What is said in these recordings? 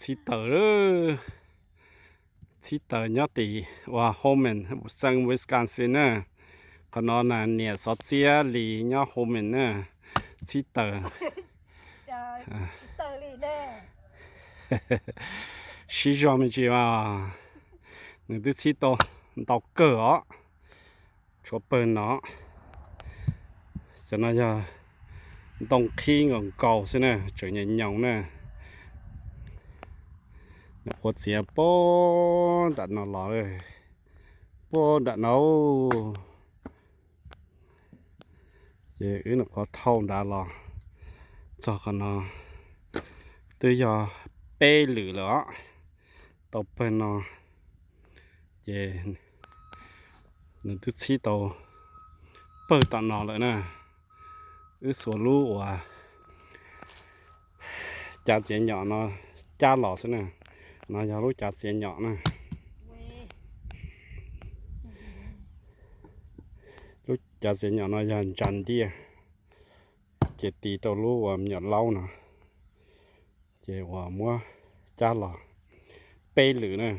Txhib taws, txhib taws nyob tim uas Holmen, xeev Wisconsin na. Qhov no na niam xov txiab Lis nyob Holmen na. Txhib taws. Sib zog me ntsis mas nws twb txhib tau ntau kawg os. Tshuav pawg no. Cov no yog ntoo qhib nkaus nkaus xwb na, tseem nyoos nyoos na. Nws qhuav txiav puag nram no los, puag nram no. Ces wb nyuam qhuav thauj nrad los txog qhov no twb yog peb lwm lawm os. Tau pawg no ces nws twb txhib tau pawg tom no lawm na. Wb xuas lub uas cav txiav nyom no cab los xwb na. No yog lub cav txiav nyom na. Lub cav txiav nyom no yog John Deere, ces tis rau lub uas me nyuam laub no, ces uas muab cab los peb lwm na,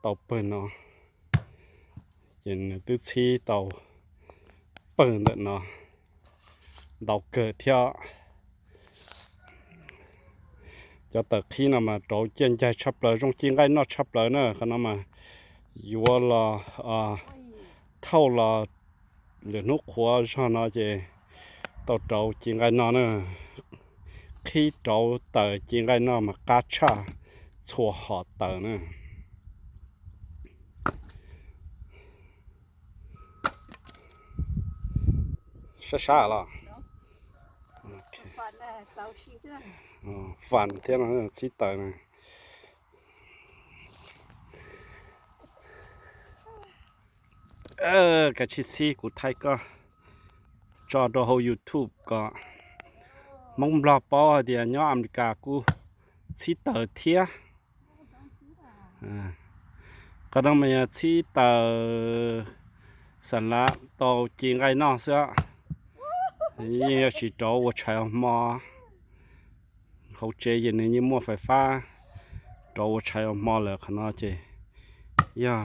tau pawg no, ces nws twb txhib tau pawg ntawm no ntau kawg thiab. Cov taws qhib no mas rauv ciaj ncaig tshaj plaws, zoo ci nqaij noj tshaj plaws na. Qhov no mas yuav los thauj los lwm hnub qhuav zog no ces tau rauv ci nqaij noj na. Qhib rauv taws ci nqaij noj mas qab tshaj txhua hom taws na. Sab sab los? Fas thiab no txhib taws na. Kav tsij xib kuv thaij koj tso rau hauv YouTube kom Hmoob Nplog paub hais tias nyob Amelikas kuj txhib taws thiab. Qhov no mas yog txhib taws xam lav tau ci nqaij noj xwb, yeej yog tsis rauv ua tshais ua hmo. Hauv tsev ces nws yeej muaj fais fab rauv ua tshais ua hmo lawm, qhov no ces yog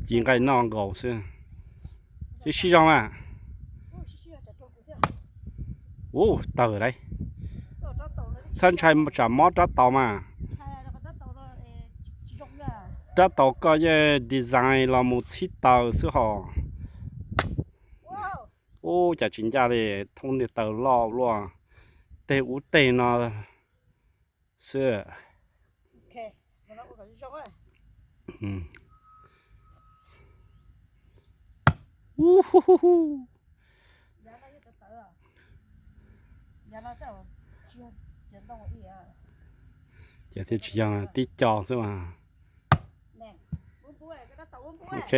ci nqaij noj nkaus xwb. Sib sib zog mas. Ub, tawg lauj. Txhob ntshai tsam mob rab taus mas. Rab taus koj yeej design los mus txhib taws xwb hos. Ub, cas tsis ncaj li, thoob niag taws loj luaj, tej ub tej no xwb. Ces thiaj tsis yog tib co xwb mas. Ok.